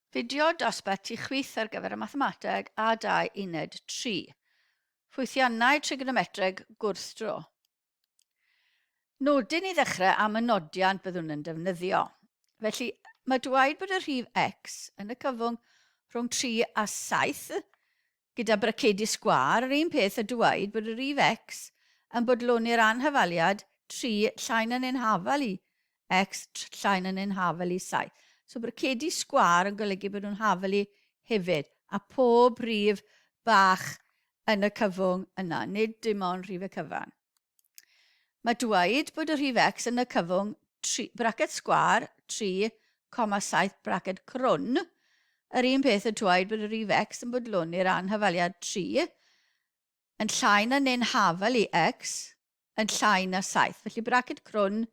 Fideo dosbarth tu chwith ar gyfer y Mathemateg a 2 Uned 3. Ffwythiannau trigonometreg gwrthdro. Nodyn i ddechrau am y nodiant byddwn yn defnyddio. Felly, mae dweud bod y rhif x yn y cyfwng rhwng 3 a 7 gyda bracedi sgwâr, yr un peth a dweud bod y rhif x yn bodloni'r anhafaliad 3 llai na neu'n hafal i x llai na neu'n hafal i 7. So bracedi sgwâr yn golygu bod nhw'n hafal i hefyd, a pob rhif bach yn y cyfwng yna, nid dim ond rhif y cyfan. Mae dweud bod y rhif x yn y cyfwng tri, braced sgwâr 3,7 braced crwn, yr un peth y dweud bod y rhif x yn bodloni'r anhafaliad 3 yn llai na neu'n hafal i x yn llai na 7. Felly braced crwn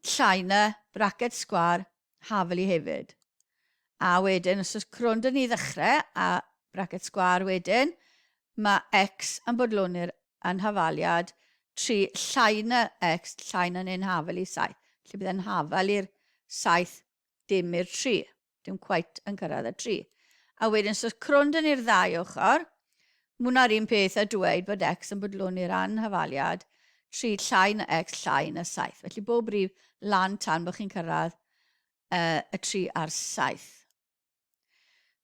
llai na braced sgwâr hafal i hefyd. A wedyn, os oes crwn dyn ni ddechrau a braced sgwâr wedyn, mae x yn bodloni'r anhafaliad 3 llai na x llai na neu'n hafal i 7. Felly bydd e'n hafal i'r 7 dim i'r 3. Dim cweit yn cyrraedd y 3. A wedyn, os oes crwn dyn ni'r ddau ochr, mae hwnna'r un peth a dweud bod x yn bodloni'r anhafaliad 3 llai na x llai na 7. Felly bob rif lan tan bod chi'n cyrraedd uh, y 3 a'r 7.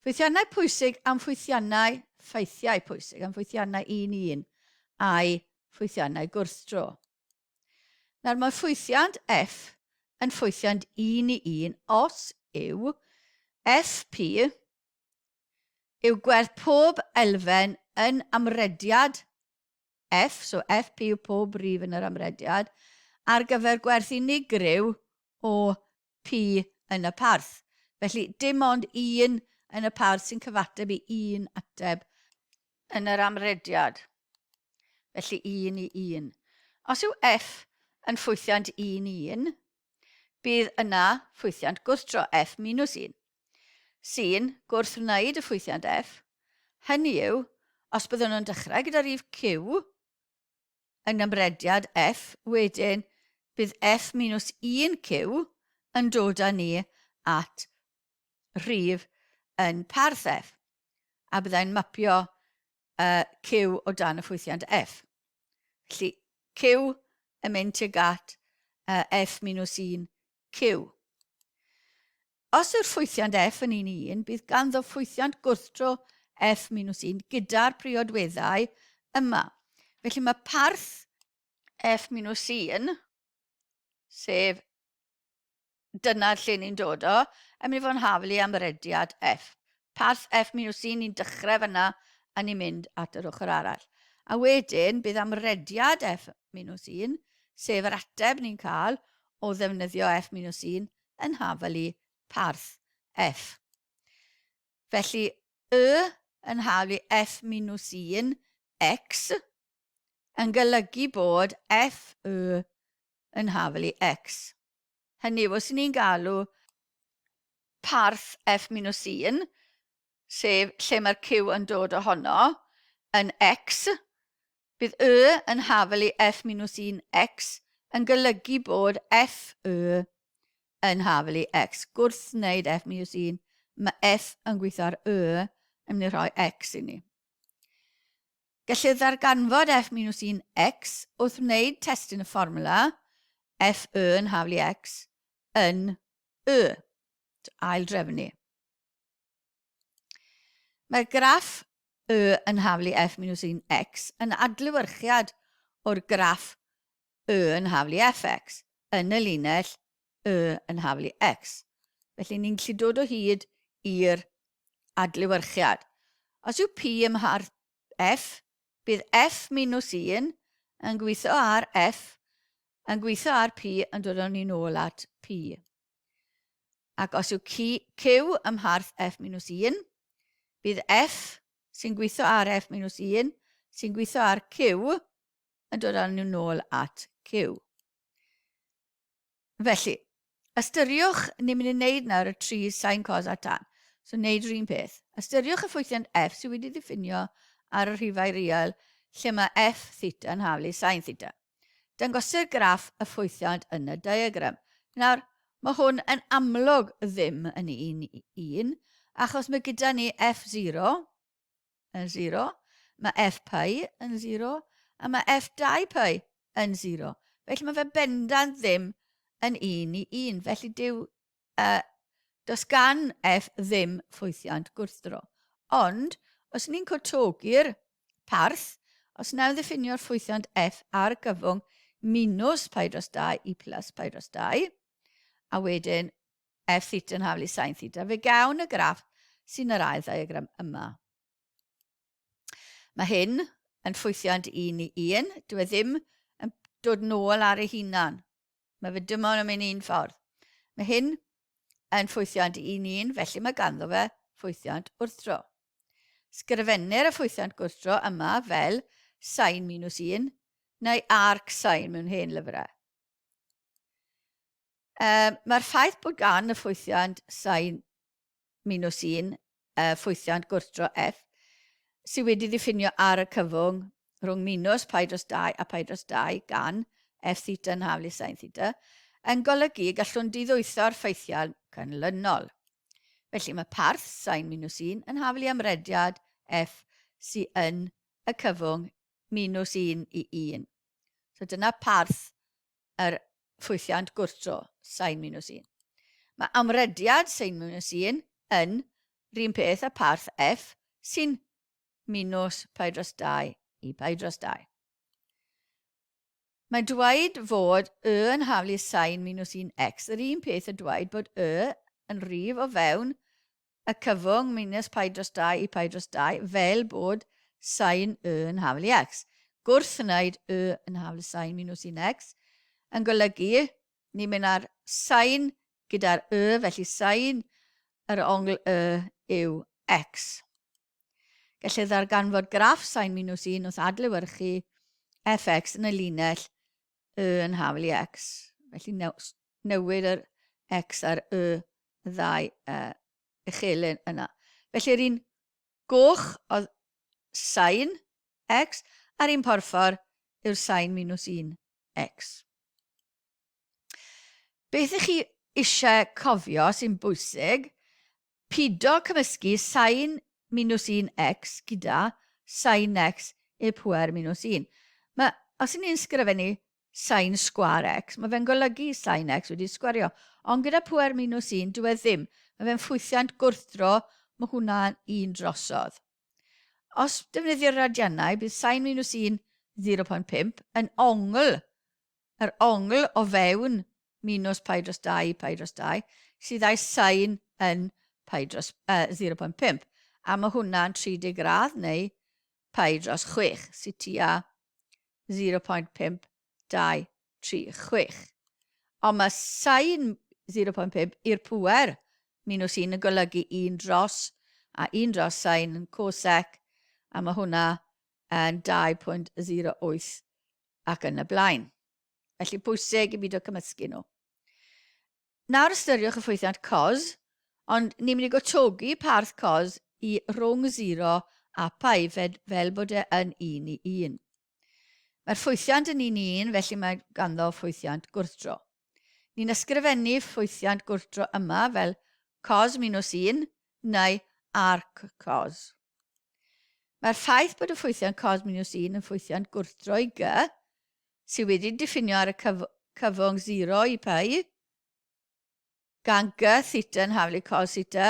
Ffwythiannau pwysig am ffwythiannau, ffeithiau pwysig am ffwythiannau un i un a'i ffwythiannau gwrthdro. Nawr mae ffwythiant F yn ffwythiant un i un os yw FP yw gwerth pob elfen yn amrediad F, so FP yw pob rif yn yr amrediad, ar gyfer gwerth unigryw o P yn y parth. Felly, dim ond un yn y parth sy'n cyfateb i un ateb yn yr amrediad. Felly, un i un. Os yw F yn ffwythiant un i un, bydd yna ffwythiant gwrthdro F minus 1, sy'n gwrthwneud y ffwythiant F. Hynny yw, os byddwn yn dechrau gyda rhif Q, yn amrediad F, wedyn bydd F minus 1Q yn dod â ni at rhif yn parth F, a byddai'n mapio uh, Q o dan y ffwythiant F. Felly Q yn mynd tuag at uh, F minus 1Q. Os yw'r ffwythiant F yn un i un, bydd ganddo ffwythiant gwrthdro F minus 1 gyda'r priodweddau yma. Felly mae parth F minus 1, sef dyna lle ni'n dod o, yn mynd i fod yn haflu am rediad F. Parth F minus 1, ni'n dechrau fyna a ni'n mynd at yr ochr arall. A wedyn bydd amrediad F minus 1, sef yr ateb ni'n cael o ddefnyddio F minus 1, yn hafelu parth F. Felly, y yn haflu F minus 1 x yn golygu bod F y yn hafelu x. Hynny yw, os ni'n galw parth F minus 1, sef lle mae'r Q yn dod ohono, yn x, bydd y yn hafel i f minus 1 x yn golygu bod f y yn hafel i x. Gwrth wneud f minus 1, mae f yn gweithio ar y yn mynd i rhoi x i ni. Gellir ddarganfod f minus 1 x wrth wneud testun y fformwla f y yn hafel i x yn y. Ail drefnu. Mae'r graff y yn haflu f minus 1x yn adlewyrchiad o'r graff y yn haflu fx yn y linell y yn haflu x. Felly ni'n gallu dod o hyd i'r adlewyrchiad. Os yw p ym mharth f, bydd f minus 1 yn gweithio ar f yn gweithio ar p yn dod â ni'n ôl at p. Ac os yw Q, Q ym mharth F minus 1, bydd F sy'n gweithio ar F minus 1 sy'n gweithio ar Q yn dod â nhw nôl at Q. Felly, ystyriwch, ni'n mynd i wneud nawr y tri sin, cos a tan. So, wneud yr un peth. Ystyriwch y ffwythiant F sydd wedi ddiffinio ar y rhifau real lle mae F theta yn haflu sin theta. Dangosir graff y ffwythiant yn y diagram. Nawr, mae hwn yn amlwg ddim yn un i un, Achos mae gyda ni F0 yn 0, mae F pi yn 0, a mae F2 pi yn 0. Felly mae fe bendant ddim yn 1 i 1. Felly dyw, does gan F ddim ffwythiant gwrthdro. Ond, os ni'n cwtogi'r parth, os nawn ddiffinio'r ffwythiant F ar gyfwng minus pi dros 2 i plus pi dros 2, a wedyn F theta yn haflu sin theta, fe gawn y graff sy'n yr ail ddiagram yma. Mae hyn yn ffwythiant 1 i 1, dyw e ddim yn dod nôl ar ei hunan. Mae fe dim ond yn mynd un ffordd. Mae hyn yn ffwythiant 1 i 1, felly mae ganddo fe ffwythiant wrthdro. Sgrifennir y ffwythiant gwrthdro yma fel sin minus 1 neu arc sin mewn hen lyfrau. Mae'r ffaith bod gan y ffwythiant sin minus 1, y ffwythiant gwrthdro F, sydd wedi ddiffinio ar y cyfwng rhwng minus pi dros 2 a pi dros 2 gan F theta yn haflu sin theta, yn golygu y gallwn diddwytho'r ffeithiau canlynol. Felly mae parth sin minus 1 yn haflu amrediad F sydd yn y cyfwng minus 1 i 1. So dyna parth yr ffwythiant gwrthdro, sin minus 1. Mae amrediad sin minus 1 yn rhywun peth â parth f sy'n minus pi dros 2 i pi dros 2. Mae dweud fod y yn haflu sin minus 1x yr un peth â dweud bod y yn rhif o fewn y cyfwng minus pi dros 2 i pi dros 2 fel bod sin y yn hafal i x. Gwrthwneud y yn hafal sin minus 1x yn golygu ni'n mynd ar sin gyda'r y, felly sin yr ongl y yw x. Gellir ddarganfod graff sin minus 1 wrth adlewyrchu fx yn y linell y yn hafal i x. Felly newid yr x a'r y y ddau uchelyn yna. Felly yr un goch oedd sin x a'r un porffor yw'r sin minus 1 x. Beth ych chi eisiau cofio sy'n bwysig, pido cymysgu sin minus 1x gyda sin x i'r pwer minus 1. Mae, os ydyn ni'n sgrifennu sin sgwâr x, mae fe'n golygu sin x wedi sgwario. Ond gyda pwer minus 1, dyw e ddim. Mae fe'n ffwythiant gwrthdro, mae hwnna'n un drosodd. Os defnyddio'r radiannau, bydd sin minus 1, 0.5, yn ongl, yr ongl o fewn minus pi dros 2 pi dros 2, sydd â'i sin yn pi dros, 0.5. A mae hwnna'n 30 gradd neu pi dros 6, sydd tua 0.5236. Ond mae sin 0.5 i'r pŵer minus 1 yn golygu 1 dros, a 1 dros sin yn cosec, a mae hwnna yn 2.08 ac yn y blaen. Felly pwysig i beidio cymysgu nhw. Nawr ystyriwch y ffwythiant cos, ond ni'n mynd i gotogi parth cos i rhwng 0 a pi fel bod e yn 1 i 1. Mae'r ffwythiant yn 1 i 1, felly mae ganddo ffwythiant gwrthdro. Ni'n ysgrifennu ffwythiant gwrthdro yma fel cos minus 1 neu arc cos. Mae'r ffaith bod y ffwythiant cos minus 1 yn ffwythiant gwrthdro i g, sydd wedi diffinio ar y cyf cyfwng 0 i pi, gan g theta yn haflu cos theta,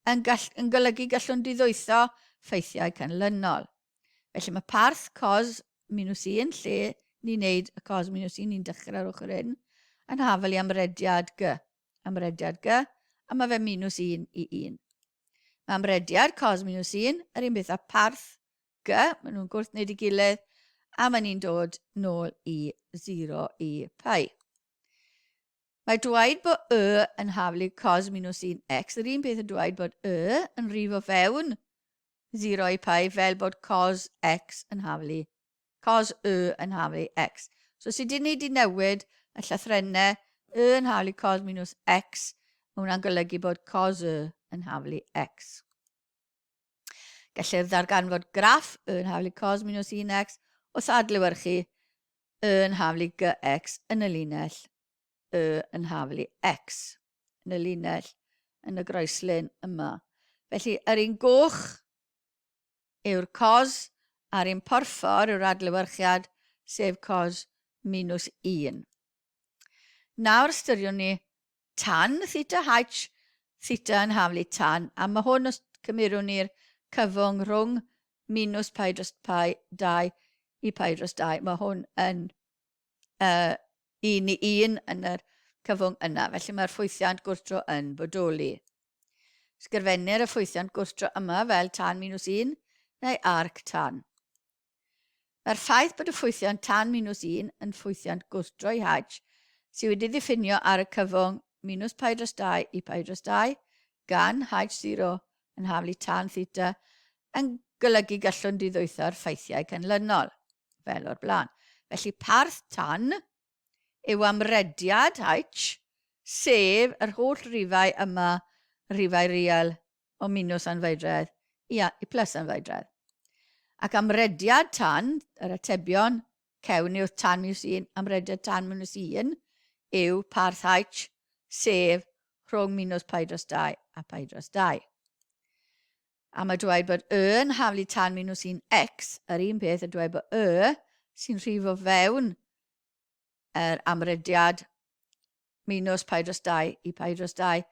yn, gall, yn golygu gallwn diddwytho ffeithiau canlynol. Felly mae parth cos minus 1, lle ni'n neud y cos minus 1, ni'n dechrau ar ochr hyn, yn hafel i amrediad g. Amrediad g, a mae fe minus 1 i 1. Mae amrediad cos minus 1, yr un beth â parth G, maen nhw'n gwrthwneud ei gilydd, a maen ni'n dod nôl i 0 i pi. Mae dweud bod y yn haflu cos minus 1x, yr un peth yn dweud bod y yn rhif o fewn 0 i pi fel bod cos x yn haflu, cos y yn haflu x. So os ydyn ni wedi newid y llythrennau y yn haflu cos minus x, mae hwnna'n golygu bod cos y yn haflu x. Gellir ddarganfod graff y yn haflu cos minus 1x wrth adlewyrchu y yn haflu gx yn y linell y yn haflu x yn y linell yn y groeslin yma. Felly, yr un goch yw'r cos a'r un porffor yw'r adlewyrchiad, sef cos minus 1. Nawr ystyriwn ni tan theta h, theta yn haflu tan, a mae hwn os cymerwn ni'r cyfwng rhwng minus pi dros pi 2 i pi dros 2, mae hwn yn uh, 1 i 1 yn yr cyfwng yna, felly mae'r ffwythiant gwrthdro yn bodoli. Sgrifennir y ffwythiant gwrthdro yma fel tan minus 1 neu arc tan. Mae'r ffaith bod y ffwythiant tan minus 1 yn ffwythiant gwrthdro i h sydd wedi ddiffinio ar y cyfwng minus pi dros 2 i pi dros 2 gan h0 yn haflu tan theta yn golygu gallwn diddwytho'r ffeithiau canlynol, fel o'r blaen. Felly parth tan yw amrediad h, sef yr holl rifau yma, rhifau real o minws anfeidredd i, i plus anfeidredd. Ac amrediad tan, yr atebion cewn yw'r tan minus 1, amrediad tan minus 1 yw parth h, sef rhwng minus pi dros 2 a pi dros 2. A mae dweud bod y yn haflu tan minus 1 x, yr un peth y dweud bod y sy'n rhif o fewn yr amrediad minus pi dros 2 i pi dros 2,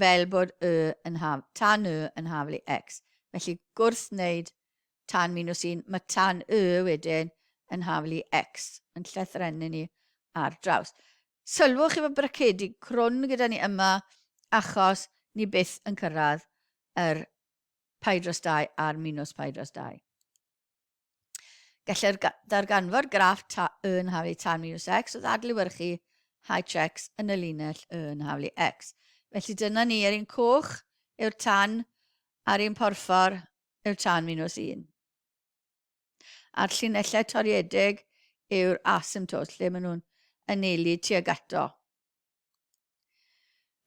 fel bod y yn haf, tan y yn haflu x. Felly gwrth wneud tan minus 1, mae tan y wedyn yn haflu x, yn llythrennu ni ar draws. Sylwch efo bracedi crwn gyda ni yma achos ni byth yn cyrraedd yr pi dros 2 a'r minus pi dros 2. Gellir darganfod graff ta y yn haflu tan minus x wrth adlewyrchu hx yn y linell y yn haflu x. Felly dyna ni, yr un coch yw'r tan a'r un porffor yw'r tan minus 1. A'r llinellau toriedig yw'r asymptotes, lle maen nhw'n anelu tuag ato.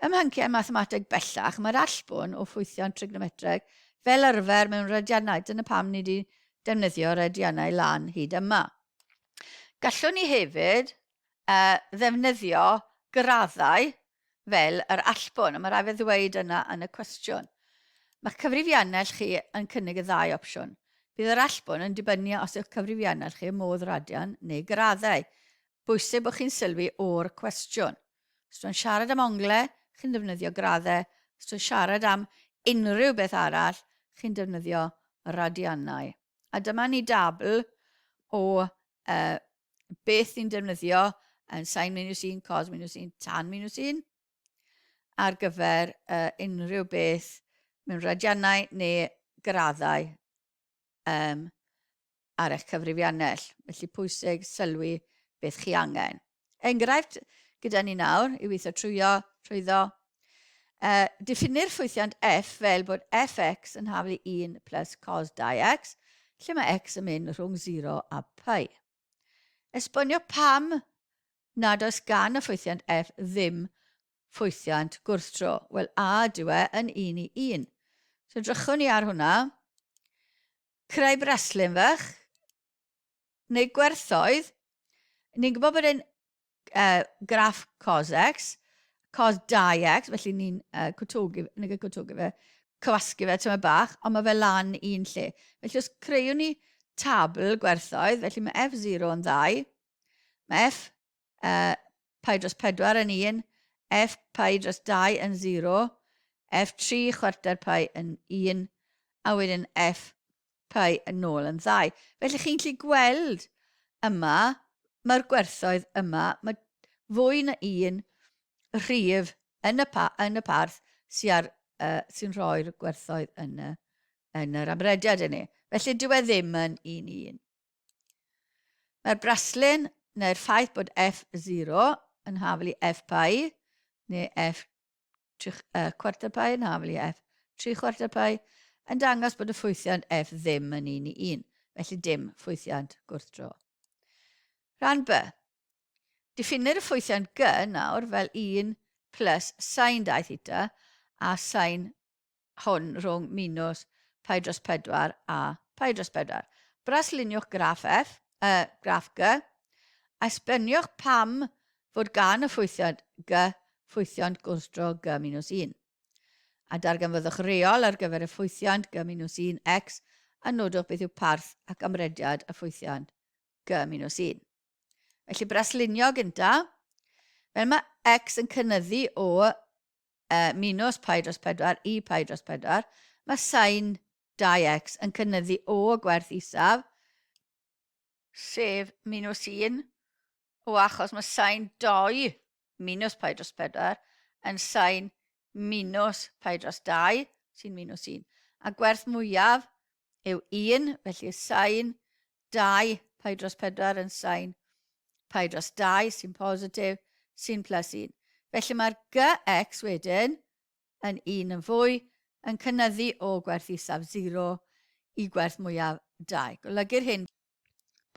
Ym mhynciau mathemateg bellach, mae'r allbwn o ffwythiant trigonometreg fel arfer mewn radiannau. Dyna pam ni wedi defnyddio radiannau lan hyd yma. Gallwn ni hefyd uh, ddefnyddio graddau fel yr allbwn, a mae rhaid fe ddweud yna yn y cwestiwn. Mae'ch cyfrifiannell chi yn cynnig y ddau opsiwn. Bydd yr allbwn yn dibynnu os yw'ch cyfrifiannell chi ym modd radian neu graddau. Bwysig bod chi'n sylwi o'r cwestiwn. Os dwi'n siarad am ongle, chi'n defnyddio graddau. Os dwi'n siarad am unrhyw beth arall, chi'n defnyddio radiannau. A dyma ni dabl o uh, beth ni'n defnyddio yn sin minus 1, cos minus 1, tan minus 1 ar gyfer uh, unrhyw beth mewn radiannau neu graddau um, ar eich cyfrifiannell. Felly pwysig sylwi beth chi angen. Enghraifft gyda ni nawr i weithio trwyo, trwyddo. Uh, diffinir ffwythiant f fel bod fx yn haflu 1 plus cos 2x, lle mae x yn mynd rhwng 0 a pi. Esbonio pam nad oes gan y ffwythiant f ddim ffwythiant gwrthdro. Wel, a dyw e yn 1 i 1. So drychwn ni ar hwnna. Creu braslun fach, neu gwerthoedd. Ni'n gwybod bod e'n uh, graff cos x, cos 2x, felly ni'n uh, cwtogi, neu cwtogi fe, cywasgu fe tyma bach, ond mae fe lan un lle. Felly os creuwn ni tabl gwerthoedd, felly mae f0 yn 2, mae f uh, pi dros 4 yn 1, f pi dros 2 yn 0, f 3 chwarter pi yn 1, a wedyn f pi yn ôl yn ddau. Felly chi'n gallu gweld yma, mae'r gwerthoedd yma, mae fwy na un rhif yn y, pa, yn y parth sy'n ar, uh, sy rhoi'r gwerthoedd yn, y, yn yr amrediad i ni. Felly dyw e ddim yn un i un. Mae'r braslun neu'r ffaith bod F0 yn haflu F pi neu F tri, uh, cwarter pi yn haflu F 3 chwarter pi yn dangos bod y ffwythiant F ddim yn un i un, felly dim ffwythiant gwrthdro. Rhan B. Diffinir y ffwythiant G nawr fel 1 plus sin 2 theta a sin hwn rhwng minus pi dros 4 a pi dros 4. Brasluniwch graff F, uh, graff G, a esboniwch pam fod gan y ffwythiant G ffwythiant gwrthdro G minus 1. A darganfyddwch reol ar gyfer y ffwythiant g minus 1 x a nodwch beth yw parth ac amrediad y ffwythiant g minus 1. Felly braslunio gynta. Fel mae x yn cynyddu o minus pi dros 4 i pi dros 4, mae sain 2x yn cynyddu o gwerth isaf, sef minus 1, o achos mae sain 2 minus pi dros 4 yn sain minus pi dros 2, sy'n minus 1. A gwerth mwyaf yw 1, felly sain 2 pi dros 4 yn sain pi dros 2, sy'n positif, sy'n plus 1. Felly mae'r gx wedyn yn 1 yn fwy, yn cynyddu o gwerth isaf 0 i gwerth mwyaf 2. Golygu'r hyn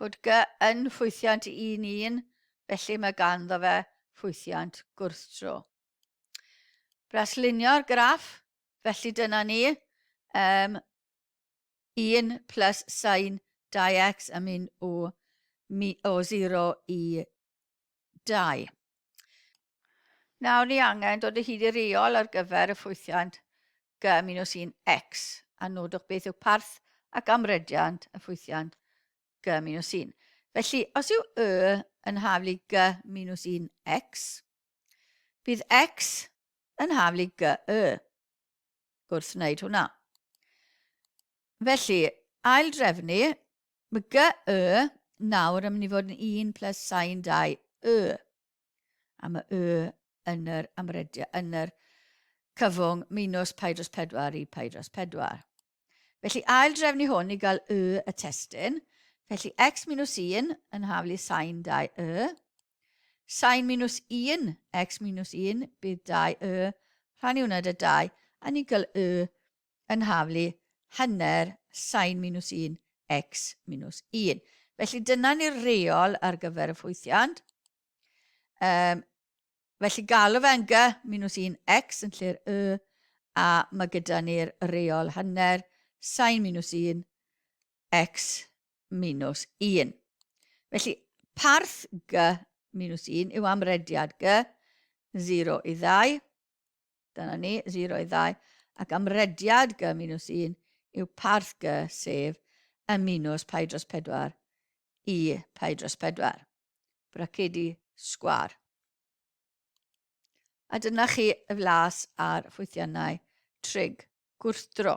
bod g yn ffwythiant 1, 1, felly mae ganddo fe ffwythiant gwrthdro. Braslunio'r graff, felly dyna ni, um, 1 plus sin 2x yn mynd o, o 0 i 2. Nawr ni angen dod o hyd i reol ar gyfer y ffwythiant g minus 1x a nodwch beth yw parth ac amrediant y ffwythiant g minus 1. Felly, os yw y yn haflu g minus 1x, bydd x yn haflu g y gwrth wneud hwnna. Felly, ail drefnu, mae g y nawr yn mynd i fod yn 1 plus sin 2 y. A mae y yn yr amredio, yn yr cyfwng minus pi dros 4 i pi dros 4. Felly ail drefnu hwn i gael y y testun. Felly x minus 1 yn haflu sin 2 y. Sin minus 1, x minus 1, bydd 2 y, rhannu hwnna dy 2, a ni'n cael y yn haflu hanner sin minus 1, x minus 1. Felly dyna ni'r reol ar gyfer y ffwythiant. Um, felly galw fe'n g minus 1 x yn lle'r y, a mae gyda ni'r reol hanner sin minus 1 x minus 1. Felly parth g minus 1 yw amrediad g, 0 i 2. Dyna ni, 0 i 2. Ac amrediad g minus 1 yw parth g, sef y minus pi dros 4 i pi dros 4. Bracedi sgwar. A dyna chi y flas ar ffwythiannau trig gwrthdro.